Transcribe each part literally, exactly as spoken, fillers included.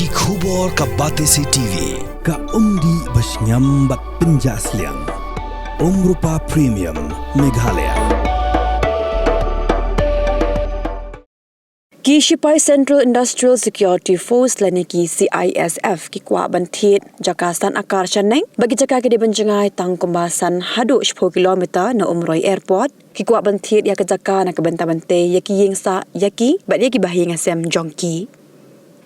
Ki khubor ka Batesi T V, ka umdih ba shngiam bad pynjah sliang. Umrupa Premium, Meghalaya. Ki shipai Central Industrial Security Force lane ki C I S F ki kwah ban thied jaka san akar shaneng bad ki jaka ki dei ban jngai tang kumba san haduh shiphew kilometer na Umroi Airport. Ki kwah ban thied ïa ka jaka na ka bynta ban tei ïa ki ïing sah ïa ki bad ïa ki bahaïing hasem jong ki.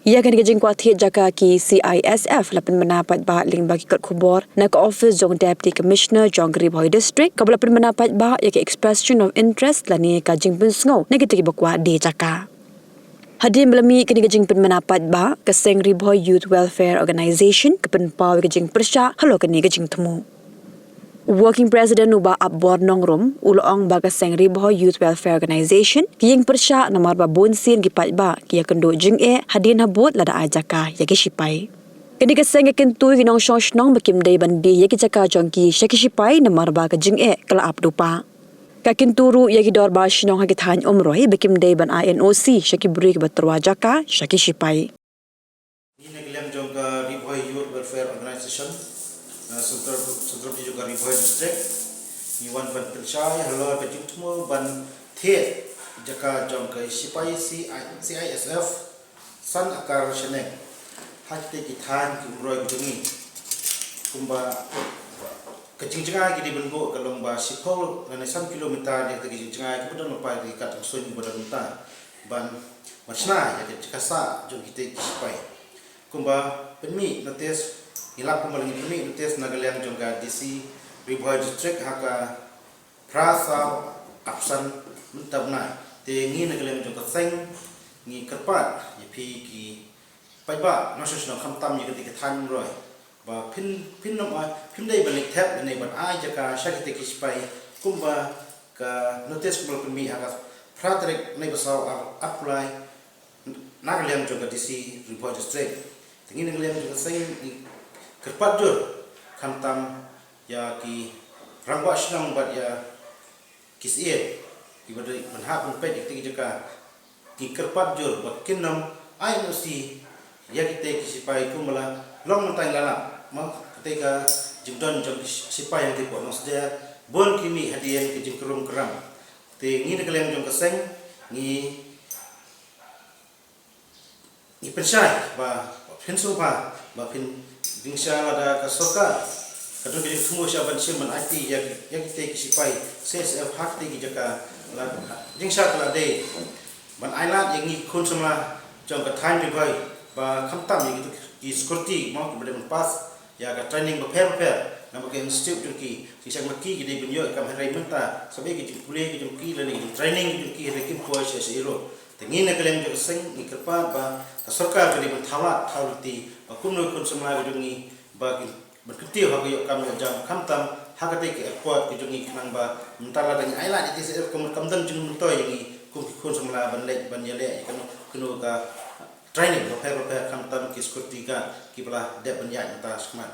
Ïa kane ka jingkwah thied jaka ki C I S F la pynbna paidbah lyngba ki kot khubor na ka office jong Deputy Commissioner jong ka Ri Bhoi District, kaba la pynbna paidbah ïa ka expression of interest lane ka jingpynsngew na kita kiba kwah die jaka. Hadien ba la mih kane ka jingpynbna paidbah, ka seng Ri Bhoi Youth Welfare Organization ka pynpaw ïa ka jingpyrshah halor kane ka jingthmu. Working President u Bah Apbor Nongrum u la ong ba ka seng Ri Bhoi Youth Welfare Organization ki ïeng pyrshah namar ba bun sien ki paidbah ki ïakynduh jingeh hadien habud lada ai jaka ïa ki shipai. Kane ka seng ka kyntu ïa ki nongshong shnong ba kim dei ban die ïa ki jaka jong ki sha ki shipai namar ba ka jingeh ka la ap duh pah. Ka kyntu ruh ïa ki dorbar shnong ha ki thaiñ Umroi ba kim dei ban ai N O C sha ki briew kiba tyrwa jaka sha ki shipai. Ngi na ka liang jong ka Ri Bhoi Youth Welfare Organization, uh, Central, Central jong ka Ri Bhoi District, ngi wan ban pynshai halor ka jingthmu ban thied jaka jong ka shipai C I, C I S F san akar shaneng ha kita ki thaiñ ki Umroi ka jong ngi. Kumba ka jingjngai ki dei ban buh ka long ba shiphew lane san kilometer ïa kita ki jingjngai kiba don lypa ïa ki kat jong suiñ kiba don mynta ban, ban shna ïa ka jaka sah jong kita ki shipai. Kumba pynmih notice, ngi lap kumba la ngi pynmih notice na ka liang jong ka D C Ri Bhoi District ha ka phra saw arphew san mynta u bnai. Te ngi na ka liang jong ka seng ngi kyrpad ïa phi ki paidbah nongshong shnong khamtam ïa kita ki thaiñ Umroi ba phin, phin nym ai, phim dei ban leit thep lane ban ai jaka sha kita ki shipai kumba ka notice kumba la pynmih ha ka phra tarik bnai ba saw ar, arphew lai na ka liang jong ka D C Ri Bhoi District. Te ngi na ka liang jong ka seng ngi kyrpad jur khamtam ïa ki rangbah shnong bad ïa ki syier kiba dei ban hap ban peit ïa kita ki jaka. Ngi kyrpad jur ba kin nym ai N O C ïa kita ki shipai kumba la long mynta ngi la lap ma kita ka jingdon jong ki shipai hangtei hapoh Nongsder, bun ki mih hadien ka jingkrum kram. Te ngi na ka liang jong ka seng ngi, ngi pynshai ba, ba phin sngewbha ba phin jingshisha lada ka sorkar ka don ka jingthmu shisha ban shim ban aiti ïa, ïa kita ki shipai C I S F ha kita ki jaka, la jingshisha ka la dei ban ai lad ïa ngi ki khun samla jong ka thaiñ Ri Bhoi ba khamtam ïa kita ki security mo kiba dei ban pass ïa ka training bapher bapher na ka institute jong ki. Jingshisha ma ki ki dei ban ïoh ïa ka, hynrei mynta sa ba ïa ka jingpule ka jong ki lane ka jingtraining ka jong ki, hynrei kim poi sha, sha ïa ruh. Te ngi na ka liang jong ka seng ngi kyrpad ba ka sorkar ka dei ban thaw lad thaw lynti ba kumno ki khun samla ka jong ngi ba kin ban kyntiew ha ka ïoh kam ïoh jam khamtam ha katei ka airport ka jong ngi khnang ba mynta lada ngi ai lad ïa ka C I S F kam, kam don jingmyntoi ïa ngi kum ki khun samla ban leit ban ïaleh ïa kano kano ka training bapher bapher khamtam ki security guard kiba la dep ban ïaid mynta shakhmat.